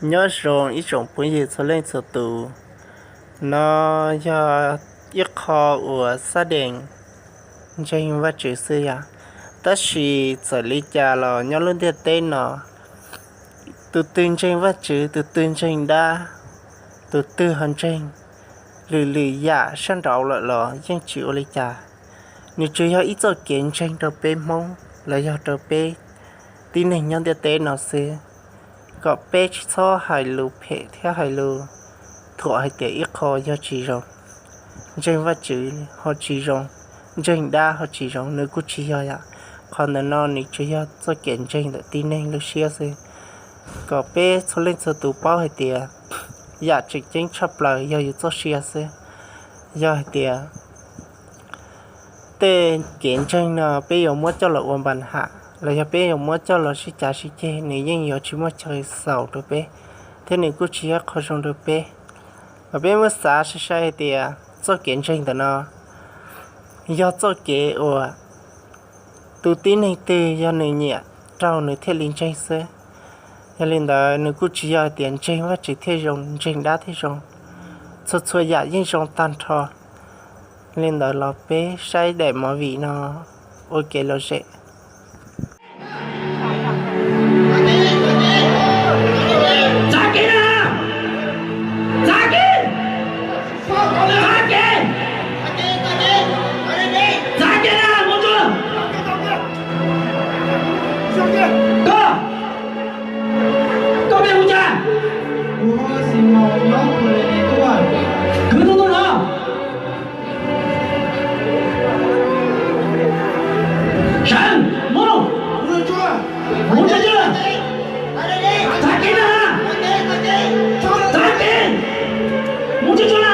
Nyob zoo ib tsoom phooj ywg txhua leej txhua tus, no yog ib qho uas xab dees ntseeg Vajtswv xwb yom. Tab sis txawm li cas los nyob lub ntiaj teb no, tus twg ntseeg Vajtswv, tus twg ntseeg dab, tus twg ho ntseeg lwm lwm yam sab nraud lawm los yeej tsis ua li cas. Nws tsuas yog ib txoj kev ntseeg rau peb Hmoob los yog rau peb tib neeg nyob ntiaj teb no xwb, kom peb tsis txhob hais lus phem thiab hais lus thuam hais tias ib qho yog tsis zoo. Ntseeg Vajtswv ho tsis zoo, ntseeg dab ho tsis zoo, nws kuj tsis yog yom. Qhov ntawm no nws tsuas yog txoj kev ntseeg ntawm tib neeg lub siab xwb, kom peb txhua leej txhua tus paub hais tias yam tseem ceeb tshaj plaws yog yus txoj sia xwb. Yog hais tias tej kev ntseeg no peb yuav muab coj los ua npa ham los yog peb yuav muab coj los sib cav sib ceg, nws yeej yuav tsis muaj chaw xaus rau peb, thiab nws kuj tsis yog qhov zoo rau peb. Mas peb muab xav sai sai hais tias txoj kev ntseeg ntawm no yog txoj kev uas tus tib neeg twg yog nws nyiam raug nws thiaj li ntseeg xwb. Yog li ntawd nws kuj tsis yog hais tias ntseeg Vajtswv thiaj zoo, ntseeg dab thiaj zoo, txhua txhua yam yeej zoo tag nrho. Li ntawd los peb saib daim movie no ua kev lom zem. Txav kev na! Txav kev! Txav kev! Txav kev na, mus tsuag! Koj! Koj peb hu cas? Khwv tub tub no. Sawv mus. Mus tsuag tsuag. Txav kev na. Txav kev. Mus tsuag tsuag na.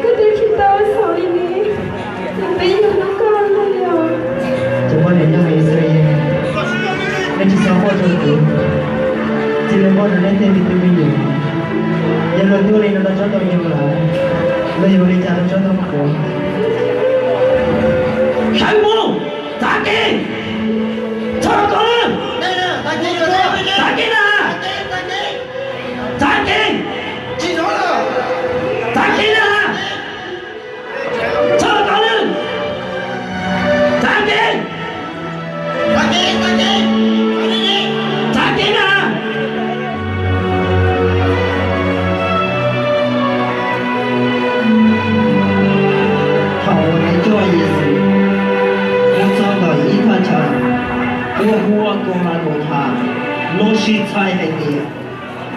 Koj twb tsis tau xaus li ne. Peb yog lub koj no yog. Cov poj niam nyob hauv Yixalayees, nej tsis txhob quaj rau kuv, cia li quaj rau nej tej me tub me nyuam. Yog luag tuag li no rau tsob ntoo nyuag lawm, luag yuav ua li cas rau tsob ntoo qhuav? Sawv mus, txav kev, txhob los koom lawm, txav kev na, txav kev, txav kev na. Txhob los koom lawm. Txav kev. Txav kev na. Thaum uas nais cuaj Yexus mus txog ntawm ib thaj chaw, nws hu ua Kaunhlavauthas, lossis txhais hais tias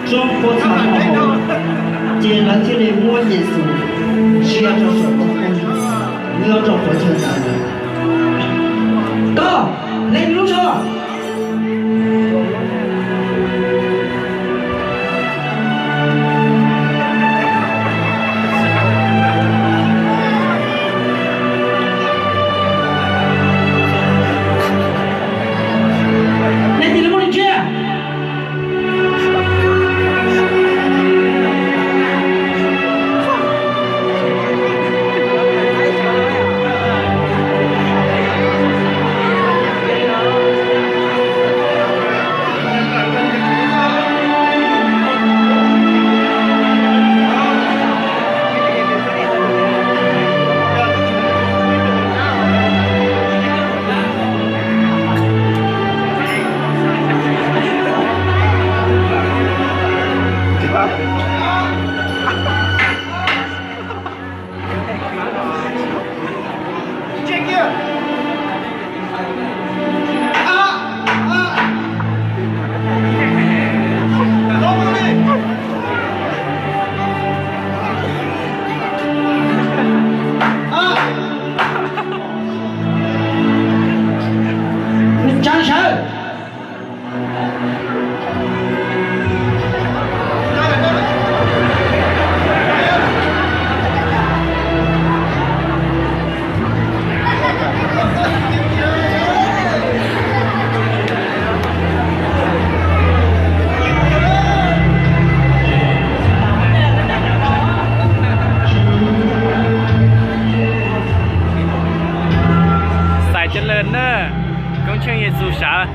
tsob qhuav txha hauv, ces lawv thiaj li muab Yexus ntsia rau saum ntoo khaub lig, nyob rau qhov chaw ntawd. Koj, hlev nws lub tsho. Nej cia li muab nws ntsia. Xais ca lawm na, koob tsheej Yexus sawv.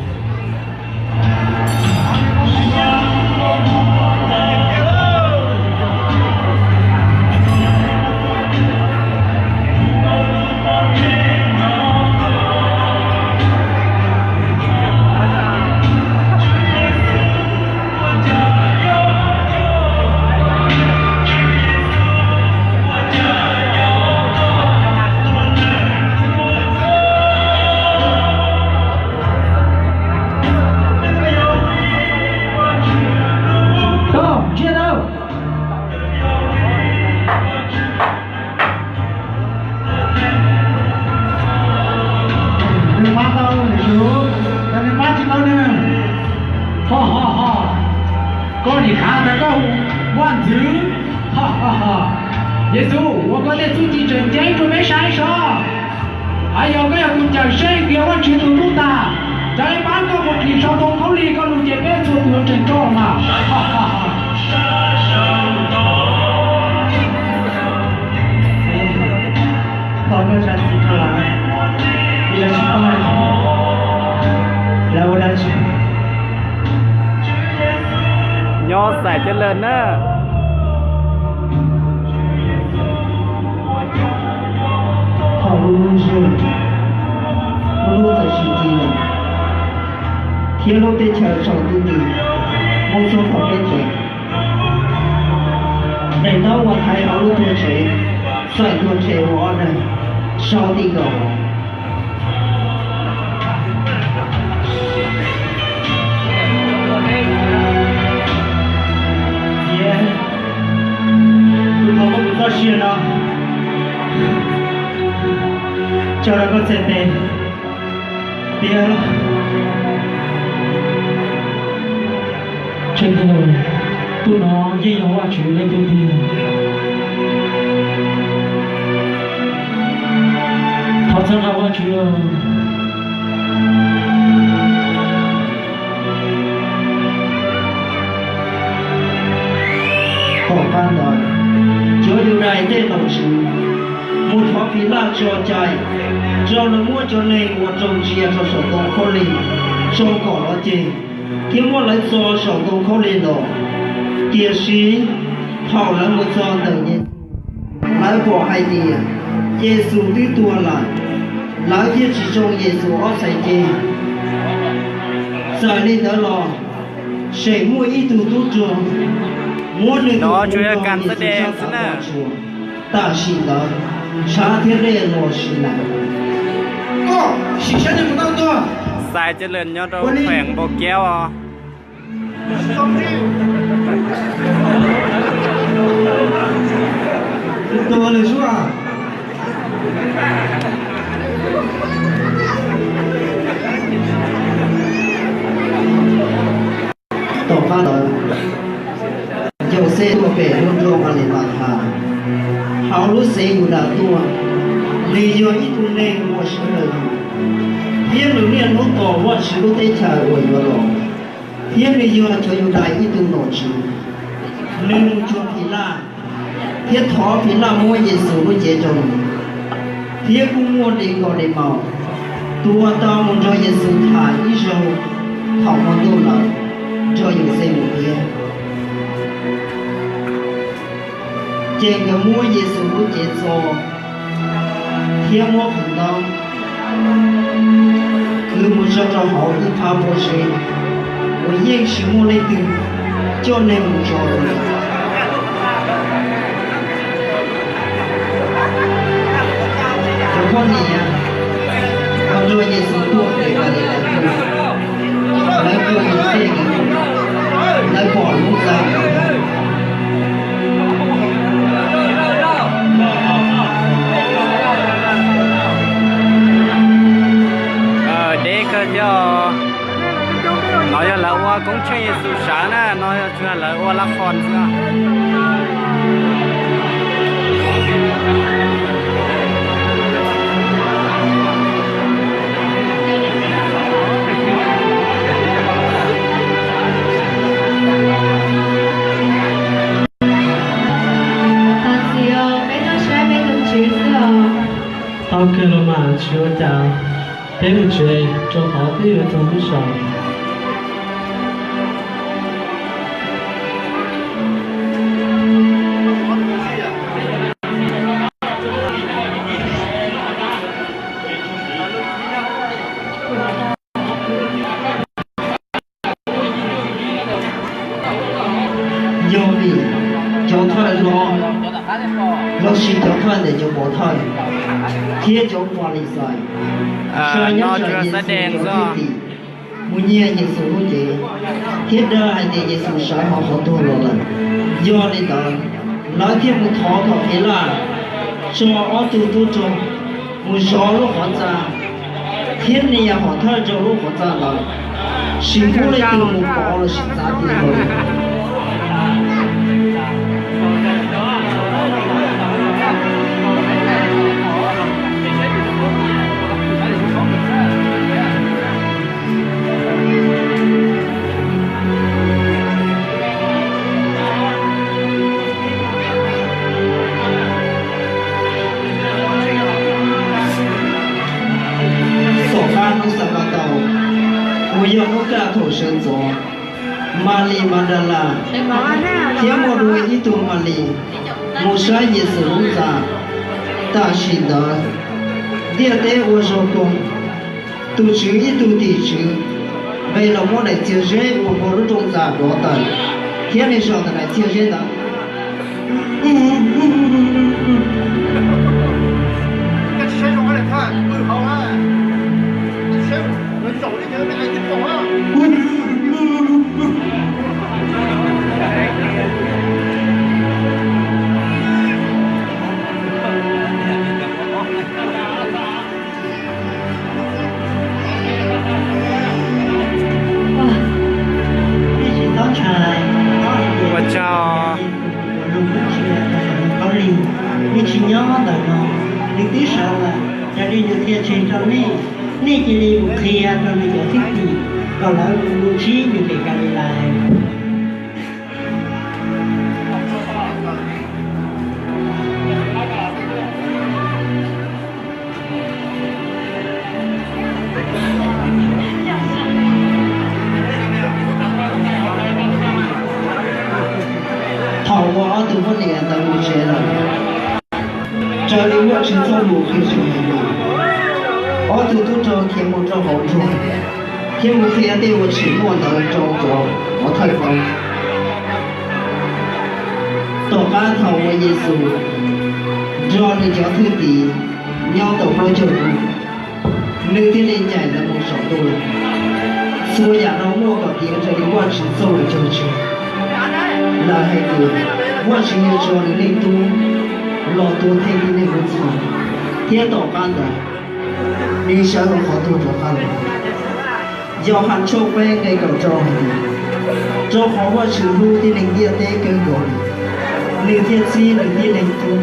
Nws pab tau nws, nws pab tsis tau nws. Ho ho ho, koj nim khav tas koj hu vaj ntxwv. Ho ho ho, Yexus ua koj tej txuj ci tseem ceeb rau peb saib sov. Hais yog koj yog tus cawm seej, tias Vajtswv tus tub tag, cov ib pab koj mus dlim sau ntoo khaub lig koj lus ces peb txhua tus yuav tseem roj mas. Ho ho ho. Thov koj zam txim rau lawv, vim lawv tsis paub hais tias lawv ua dab tsi. Nyob Xais Cawm Lwm na. Thaum lub lub ntseg, lub lub txawm tsis ti lawm, thiab lub teb chaws tsaus ntuj nti, mus txog thaum peb tes, daim ntaub uas thaiv hauv lub tuag tsev, txawm tuag rhe ua ob daim, sau ti nkaus. Txiav tus uas muab kuv txoj sia no tso rau koj txhais tes, piav. Tseem ceeb, tus no yeej yog Vajtswv leej tub tiag. Thov txhawb nqa Vajtswv. Tom qab ntawd, cov Yudais tej nom tswv mus thov Filaj tso cai rau nws muab cov neeg uas raug ntsia rau saum ntoo khaub lig tso kom los ceg, thiab muab lawv txo saum ntoo khaub lig los. Tiam sis thaum lawv mus txog ntawm Yexus, lawv pom hais tias Yexus twb tuag lawm, lawv thiaj tsis tsoo Yexus ob txhais ceg. Txawm li ntawd los, tseem muaj ib tug tub rog muab nws tus ntoo Yexus sab tav txhua txhua. Tam sim ntawd tshav thiab dej los sis lawm. Koj sim saib nej mus tau tuag. Xais Cawm Lwm nyob rau kheem Npaus Kiab os. Tuag lawm sub. Tom qab ntawd, Yauxej tuaj pem lub nroog Alimathas, hauv lub xeev Yudas tuaj. Nws yog ib tug neeg muaj sawv daws, thiab nws niaj hnub tos Vajtswv lub teb chaws uas yuav los, thiab nws yog cov Yudais ib tug nom tswv. Nws mus cuag Filaj, thiab thov Filaj muab Yexus lub cev rau nws, thiab kuj muaj Denkos Demaus, tus uas tau mus nrog Yexus tham ib zaug thaum hmo ntuj lawm, nrog Yauxej mus thiab. Ces nkawd muab Yexus lub cev txo thiab muab qhwv ntaub kwv mus tso rau hauv ib phab pob zeb uas yeej tsis muaj leej twg coj neeg mus tso li. Cov poj niam uas nrog Yexus tuaj pem Kalilais tuaj, lawv tuaj mus xej nkawd, lawv pom lub txaj. Deb kawg thiab. No yog lawv ua koob tsheej Yexus sawv na, no yog tsuas lawv ua lab qhos xwb. Thov txim os, peb tuaj saib peb tus Tswv xwb os. Tau kawg los mas, tsis ua cas, peb mus tsev, rau qhov twb yuav txog lub sij hawm. Tab sis cov thawj ntawm cov pov thawj thiab cov Falixais sawv nyob ntawm Yexus cov thwj tim mus nyiag Yexus lub cev thiab dag hais tias Yexus sawv hauv qhov tuag los lawm. Yog li ntawd, lawv thiaj mus thov kom Pilat tso ob tug tub rog mus zov lub qhov txaj thiab nias hom thawj rau lub qhov txaj ntawd, sim pub leej twg mus pov los sis txav tiag los. Tom qab hnub Xanpataus, uas yog hnub kaj thaum sawv ntxov, Malis Madalas thiab muaj dua ib tug Malis mus saib Yexus lub ntxa. Tam sim ntawd, ntiaj teb ua zog koog, tus Tswv ib tug tim tswv nqes los muab daim txiag zeb uas npog lub rooj ntxa dov tawm, thiab nws zaum ntawm daim txiag zeb ntawd. Ua tsaug. Nej tsis nyob ntawm no, nws twb sawv lawm, yog li nws qhia tseg rau nej, nej cia li mus qhia rau nws cov thwj tim kom lawv mus ntsib nws pem Kalilais. Thaum uas ob tug poj niam ntawd mus tsev lawm, raws li Vajtswv txoj lus qhia tshwm hais tias, ob tug tub rog khiav mus rau hauv nroog thiab mus qhia tej uas tshwm muaj ntawd rau cov pov thawj paub. Tom qab thaum uas Yexus nrog nws cov thwj tim nyob tau plaub caug hnub, nws thiaj li ncaim lawv mus saum ntuj lawm. Txhua yam no muaj kom tiav raws li Vajtswv txoj lus cog tseg. Lawv hais tias Vajtswv yuav tso nws Leej Tub los tua Theej Tib Neeg lub txhoj, thiab tom qab ntawd nws sawv hauv qhov tuag rov qab los. Yauhas tshooj peb nqe kaum rau hais tias, rau qhov Vajtswv hlub tib neeg ntiaj teb kawg nkaus li, nws thiaj txib nws tib Leeg Tub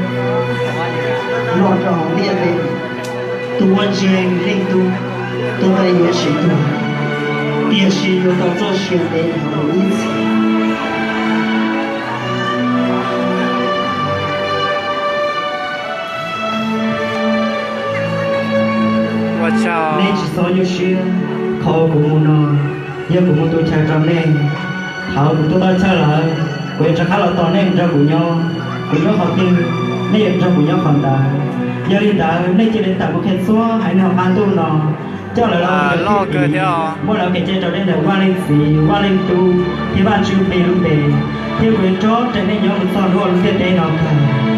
los rau hauv ntiaj teb. Tus uas ntseeg nws Leej Tub, tus ntawd yuav tsis tuag, tiam sis yuav tau txoj sia ntev dhawv mus ib txhis. Nej tsis txhob nyuaj siab, qhov kuv mus no yog kuv mus tu chaw rau nej. Thaum kuv tu tau chaw lawm, kuv yuav rov qab los tos nej nrog kuv nyob. Kuv nyob qhov twg, nej yuav nrog kuv nyob qhov ntawd. Yog li ntawd nej cia li tawm mus qhia txhua haiv neeg hauv qab ntuj no, coj lawv los ua kuv cov thwj tim, muab lawv kev cai rau nej ntawm Vaj Leej Txiv, Vaj Leej Tub thiab Vaj Ntsuj Plig lub npe, thiab kuv yuav nrog nej nyob mus txog hnub uas lub ntiaj teb no kawg.